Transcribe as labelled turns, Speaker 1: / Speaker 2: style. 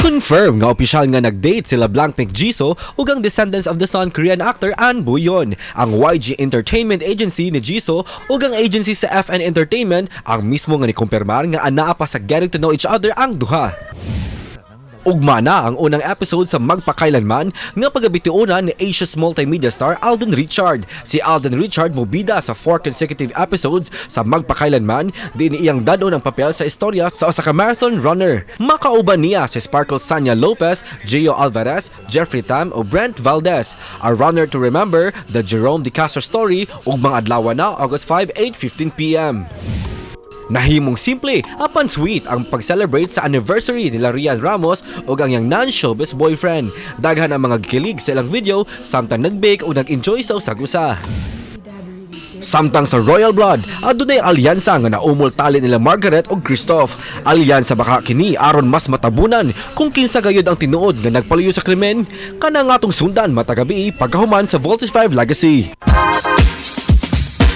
Speaker 1: Confirm nga opisyal nga nag-date sila Blackpink Jisoo ug ang Descendants of the Sun Korean actor Ahn Bo-yeon. Ang YG Entertainment Agency ni Jisoo ug ang agency sa FN Entertainment ang mismo nga nikumpirmar nga anaa pa sa getting to know each other ang duha. Ugma na ang unang episode sa Magpakailanman nga pagabitiunan ni Asia's multimedia star Alden Richard. Si Alden Richard mobida sa four consecutive episodes sa Magpakailanman, din iyang dad-on ang papel sa istorya sa usa ka marathon runner. Makauban niya si Sparkle Sanya Lopez, Gio Alvarez, Jeffrey Tam o Brent Valdez. A Runner to Remember, The Jerome De Castro Story, ugmang adlaw na, August 5, 8:15 p.m. Nahimong simple apan sweet ang pag-celebrate sa anniversary nila Rhian Ramos ug ang iyang non-showbiz boyfriend. Daghan ang mga gikilig sa ilang video samtang nag-bake o nag-enjoy sa usag-usa. Samtang sa Royal Blood, adunay alyansa nga naumol tali nila Margaret ug Christoph. Alyansa baka kini aron mas matabunan kung kinsa gayud ang tinuod nga nagpaluyo sa krimen? Kana nga atong sundan matag gabii pagkahuman sa Voltes 5 Legacy.